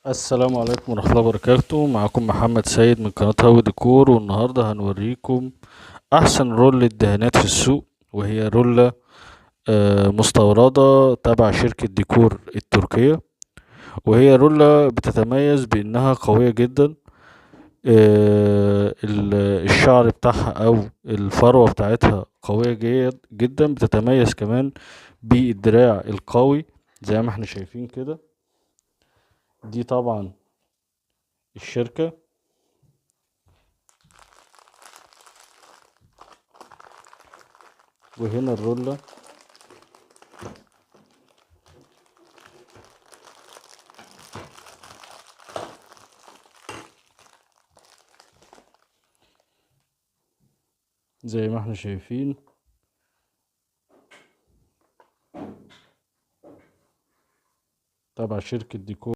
السلام عليكم ورحمة الله وبركاته. معكم محمد سيد من قناة هاوي ديكور، والنهاردة هنوريكم أحسن رولة دهانات في السوق، وهي رولة مستوردة تبع شركة ديكور التركية، وهي رولة بتتميز بأنها قوية جدا. الشعر بتاعها أو الفروة بتاعتها قوية جدا، بتتميز كمان بالدراع القوي زي ما احنا شايفين كده. دي طبعا الشركة. وهنا الرولة. زي ما احنا شايفين تبع شركة ديكور.